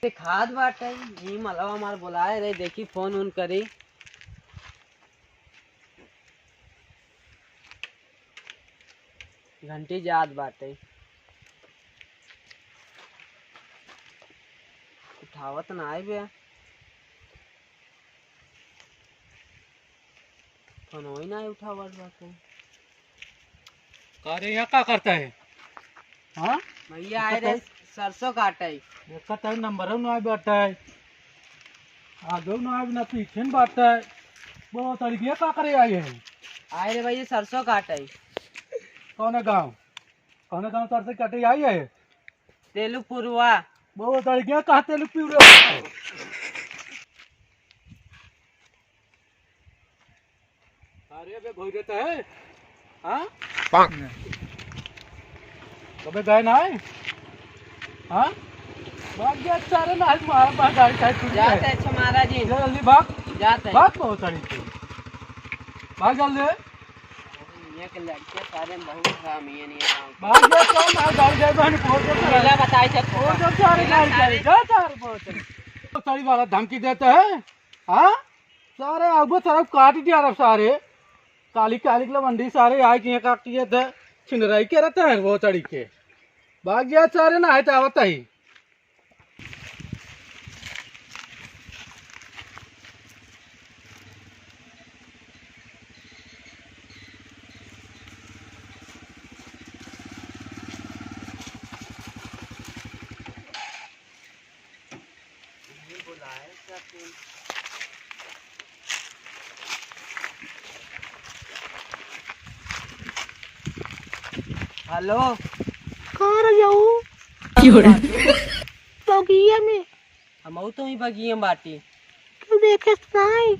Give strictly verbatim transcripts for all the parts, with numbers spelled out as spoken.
ते खात बाटे, ई मलवा हमार बोलाए रहे, देखी फोन उन करी। घंटी जात बाटे, उठावत ना आए बे। फोन वही ना उठावत बाटे। का रे, यहाँ का करता है? हाँ? भैया आए रहे सरसों काटे। देखा तई नंबर ना आए बाटे। आगे ना आए ना पीछे न बाटे। वो तरीके का करे आए हैं? आए रे भैया सरसों काटे। कौन गाँव? कौन गाँव सरसों काटे आए है? तेलुपुरवा। वो तरीके का तेलुपुरवा? अरे बे, भौजी तो है। हाँ? कबे गए ना है? हाँ? भाग गया सारे ना, आज मारा, मारा गाड़ी का छूट गया। जाते हैं, अच्छा महाराज जी। जा जल्दी भाग। जाते हैं। भाग बहुत सारी थी। भाग जल्दी। ये के लड़के सारे बहुत हरामी है, नहीं है गाँव के। भाग गया कौन? मारा गाड़ी जाए, बहन, बहुत जल्दी। मेला बताए थे। बहुत जल्दी सारे मेला गाड़ी सारे। जाए, जा सारे बहुत सारी। बहुत सारी वाला धमकी देते हैं। हाँ? सारे आगो तरफ काट दिया रब सारे। काली काली के लवंडी सारे आए के यहाँ काट दिए थे। छिनराई के रहते हैं वो तरीके। भाग गया सारे ना है तो आवत ही। हेलो। कहाँ रह जाऊ? क्यों रे? बगिया में। हमहू तो ही बगिया में बाटी। क्यों देखे तो नहीं?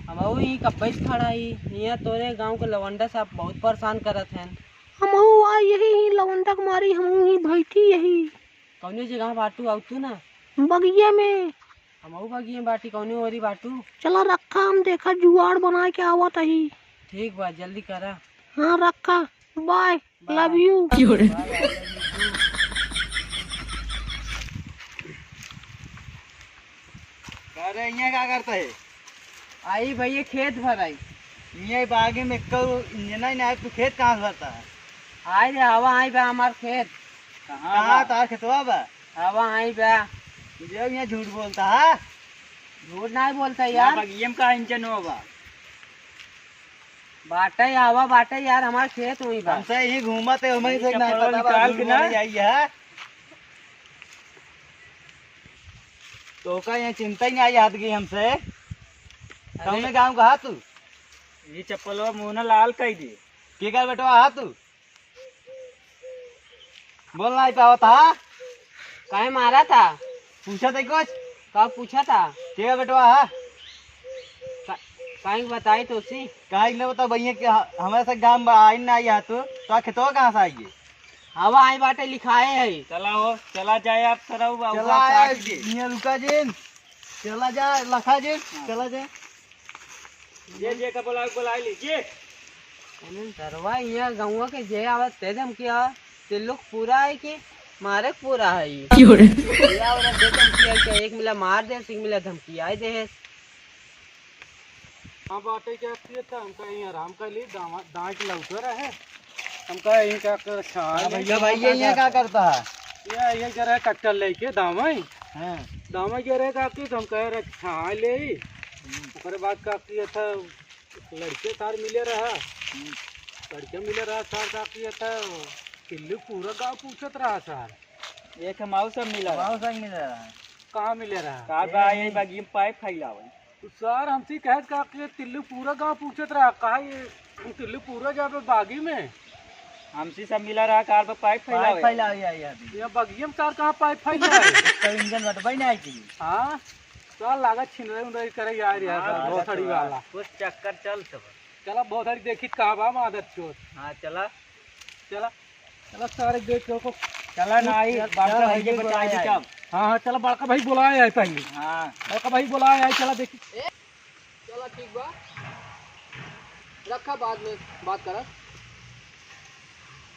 हमहू ही कब्बे से खड़ा ही। हियाँ तोरे गाँव के लवंडा साहब बहुत परेशान करत हैं। हमहू आ यही ही लवंडा के मारी, हमहू ही बैठी यही। कौने जगह बाटू आऊ तू ना? बगिया में। हमहू बगिया में बाटी, कौने ओरी बाटू? चला रखा, हम देखा जुगाड़ बना के आवत ही। ठीक बा, जल्दी करा। हाँ रखा, बाय, बाय। Love you। क्यों रे? Bye, bye, love you too। अरे, यहाँ क्या करता है? आई भैया, खेत भराई। यहाँ बागी में कऊ इंजना ही ना है, तू खेत कहाँ से भरता है? आई रे, हवा आई बा हमार खेत। कहाँ कहाँ बा? तार खेतवा बा? हवा आई बा। तुझे यहाँ झूठ बोलता है? झूठ नहीं बोलता ना यार। बगियम का इंजन हो बा? बाटे आवा, बाटे यार, हमार खेत हुई बा। हमसे ही घूमत है, हमें से ना पता बा, निकाल के ना। आई है। तो का यहाँ चिंता ही नहीं आई हाथ की हमसे। अरे। कौने गाँव का हा तू? ये चप्पलवा मुँह ना लाल कई दे। के कर बेटवा हा तू? बोल ना पावत हा? काहे मारा था? पूछा था कुछ? का पूछा था? के बेटवा हा? का-, काहे के बताई तो सी? काहे के ना बता भैया कि ह-, हमारे से गांव में आई ना आई हा तू? तो आ खेतवा कहाँ से आई है? हवा आई बाटे लिखाए है। चला हो, चला जाए आप सरऊ बा, चला उहाँ आए, काट के। यहाँ रुका जिन। चला जा, लखा जिन, हाँ। चला जा। जे, जे का बोला, बोला लीजिए। अरे सरवा, यहाँ गौवा के जे आवत ते धमकी आ, ते लोग पूरा है कि मारे के पूरा है ये। क्यों रे? ये आवत ते धमकी है कि एक मिला मार दे, एक मिला धमकी आए दे है। हाँ, बाटे क्या किए था, हम कहीं आराम कर ली, दावा-, दाएं के लौटे रहे। हम कहा, "यहीं का कर, अच्छा, हाँ, ये भैया, क्या भाई, ये, ये क्या करता है?" ये, ये जरा ट्रैक्टर लेके दावा ही। हाँ। दावा ये रहे काकी, तो हम कहे रहे, "छाँह ले ही।" हम्म। ओकरे बाद काकी ये था, लड़के सार मिले रहा। हम्म। लड़के मिले रहा सार, काकी ये था, तिल्ली पूरा गाँव पूछत रहा सार। एक माऊ सब मिला रहा। माऊ सब मिला रहा। कहाँ मिले रहा? का बा, यही बगिया में पाइप फैलावे। तो सार हमसे कहे काकी ये तिल्ली पूरा गाँव पूछत रहा, कहा ये तिल्ली पूरा जाबे बागी में? हमसे सब मिला रहा, कार पर पाइप पाइप फैलावे। फैलावे आई अभी। ये बगिया में सार कहाँ पाइप फैलावे? तो इंजन बटबई ना आई थी। हाँ, सार लागत छिनरे उनरे करे यार, यार, हाँ, बहुत सारी वाला। कुछ चक्कर चल सब। चला बहुत सारी देखी कहाँ बा मादर चोर। हाँ, चला। चला। चला सारे देख के ओको। चला ना आई, चल, बड़का चल, भाई के चल, बचाए चल। आए। हाँ, हाँ, चला बड़का भाई बुलाए आए पहले। हाँ। बड़का भाई बुलाए आए, चला देखी। ए, चला ठीक बा। रखा बाद में बात करा।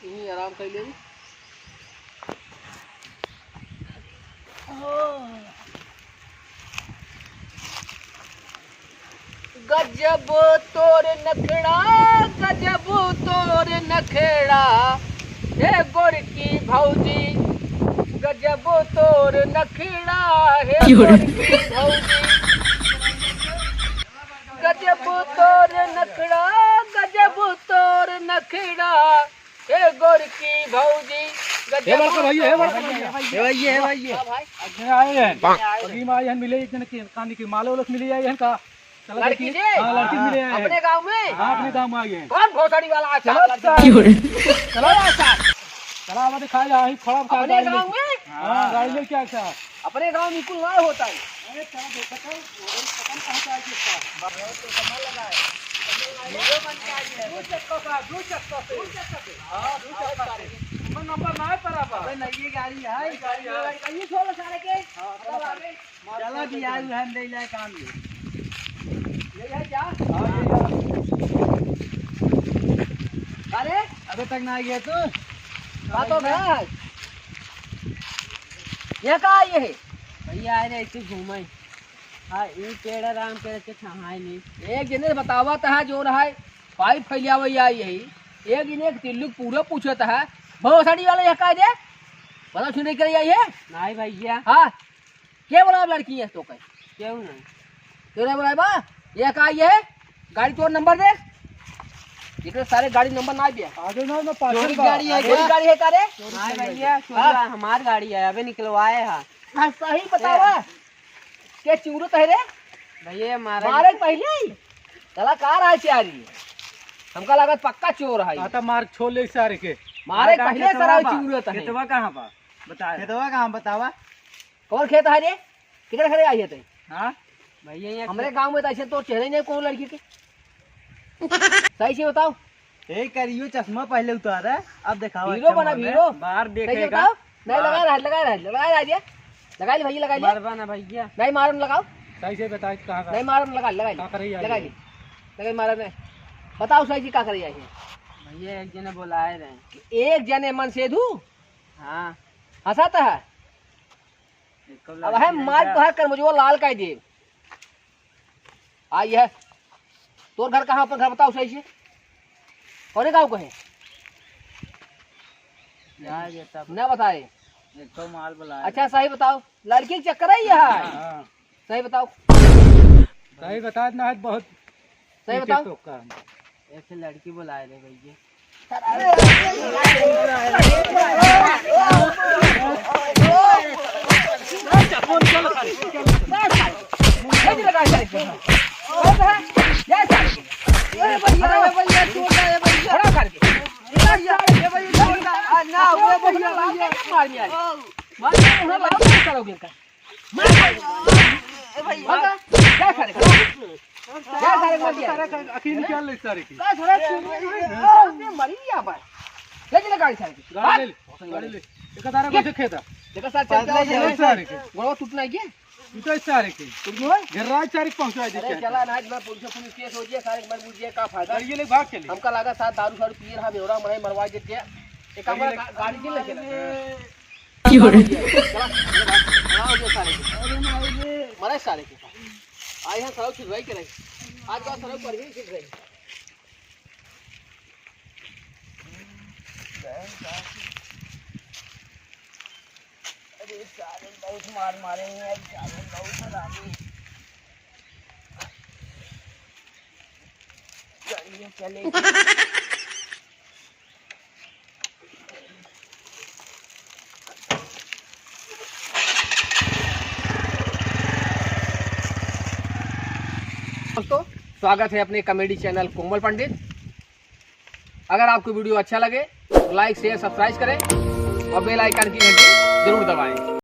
यहीं आराम कर लेगी। गजब तोर नखड़ा, गजब तोर नखड़ा, हे गोरकी भौजी। गजब तोर नखड़ा, हे क्यों रे? गोरकी भौजी। गजब तोर नखड़ा, गजब तोर नखड़ा, हे गोरकी भौजी। गजब हे बड़का भैया, हे बड़का भैया। हे भैया, हे भैया। हाँ भाई। अच्छा, आए हैं। अभी में आए हैं, मिले एक जने के, कानी के माले वाले से मिले आए हैं का? चला लड़की देखी। से? हाँ, लड़की मिले आए हैं। अपने गाँव में? हाँ, अपने गाँव में आए हैं। कौन भोसड़ी वाला है? चलो, साहब, लड़की। चलो। चलो, साहब। चला, अब दिखाई, हाँ, ही खड़ा अपने गाँव में? हाँ, गाड़ी लेके आए, साहब। अपने गाँव में कुल ना होता है। अरे, चला, देखो तो, वो पता नहीं कहाँ से आए थे, साहब। बहुत तो कमाल लगा है। वीडियो बन के आई है। दो चक्का, साहब, दो चक्का से। दो चक्का से? हाँ, दो चक्का से। नंबर, नंबर ना है पर आप। अबे, नई गाड़ी है। नई गाड़ी है। ये छोड़ सारे के। हाँ, चला, सारे। चला भी यार, उहन दे जाए काम ये। यही है क्या? हाँ, यही है। अरे, अबे तक ना आ गया तू? का तो गया है? ये का ये है? भैया, आए रहे ऐसे घूमे। हाँ, ई पेड़ आराम करे के छहाए नहीं। एक जने बतावा तहा जो रहा है, पाइप फैलावे आई यही। एक जने एक तिल्लुक पूरा पूछत है, भोसड़ी वाला ये का दे? पता सुने के लिए आई है? नहीं भैया। हाँ, के बोला लड़की है तो कहे? क्यों नहीं? क्यों नहीं बोला बा? ये का ये है? गाड़ी तोर नंबर दे। इतने सारे गाड़ी नंबर ना दिया। आगे ना, ना, पाछे चोरी बा। गाड़ी है चोरी क्या? गाड़ी है का रे? नहीं भैया, चोरी हाँ? हमार गाड़ी है, अबे निकलवाए है। हाँ, सही बतावा। के चूरत है रे? भैया, मारे मारे पहले ही कलाकार आ चारी। हमका लागत पक्का चोर है। आता मार छोड़ ले सारे के। मारे मार पहले खेतवा सारा बा। चूरत है। खेतवा कहाँ बा? बताए। खेतवा कहाँ बतावा? कौन खेत है रे? किधर खड़े आई है ते? हाँ? भैया, यहाँ हमरे गाँव में तो ऐसे तो चेहरे ही नहीं कौन लड़की के। सही से बताओ। ए, करियो चश्मा पहले उतारा, अब दिखावा हीरो अच्छा बना, माल है। हीरो। बाहर सही से देखेगा। बताओ। नहीं, बाहर। लगा रहा, लगा रहा, लगा रहा, लगा ले भैया, लगा ले। मारबा ना भैया। नहीं, मारो ना, लगाओ। सही से बताए कहाँ का? नहीं, मारो ना, लगा, लगा ले। का करे आई लगा है? ले। लगा, मारो नहीं। बताओ सही से का करे आई है? भैया, एक जने बोलाए रहे। एक जने मन से दू? हाँ। हंसाता है? अब है मार तोहार करमजवा लाल कर दे। आई है। तोर घर कहाँ, अपन घर बताओ सही से। कौने गाँव को है? ना बताए। अच्छा, सही बताओ, लड़की के चक्कर है ये है? हाँ। सही बताओ। सही बता ना, बहुत सही बताओ। एक लड़की बोलाए रहे भैया। मार, मार, मार, मार। ए भैया। मार, जा सारे को। जा सारे को मार दिया। सारे का आँखी निकाल ले सारे की। का सारे चुनरी है? मरी या बा। ले चले गाड़ी सारे की। गाड़ी ले ले, गाड़ी ले। एक तारा को देखे था। देखा सारे चल चल चल सारे के। गोड़वा टूटना है क्या? टूटा सारे के। टूट गयो है? घर राज सारे के पहुँचा दे अरे क्या? चला ना, ना पुलिस, पुलिस केस हो गया, सारे मर मुझे का फायदा? गाड़ी ले भाग चले। हमका लगा साथ दारू शारू पिए रहा, बेवड़ा मरे मरवा देते। एक काम गाड़ी ले चले। क्यों रे? चला, चला, चला, हो गया सारे के। मरे सारे के। आज यहाँ सड़क छिदवाई के रही। आज का सड़क पर ही छिद रही। अरे सारे बहुत मार मारे हैं, अरे सारे बहुत हरामी। गाड़ियाँ चले। दोस्तों, स्वागत है अपने comedy channel कोमल पंडित। अगर आपको video अच्छा लगे तो like, share, subscribe करें और bell icon की घंटी जरूर दबाएं।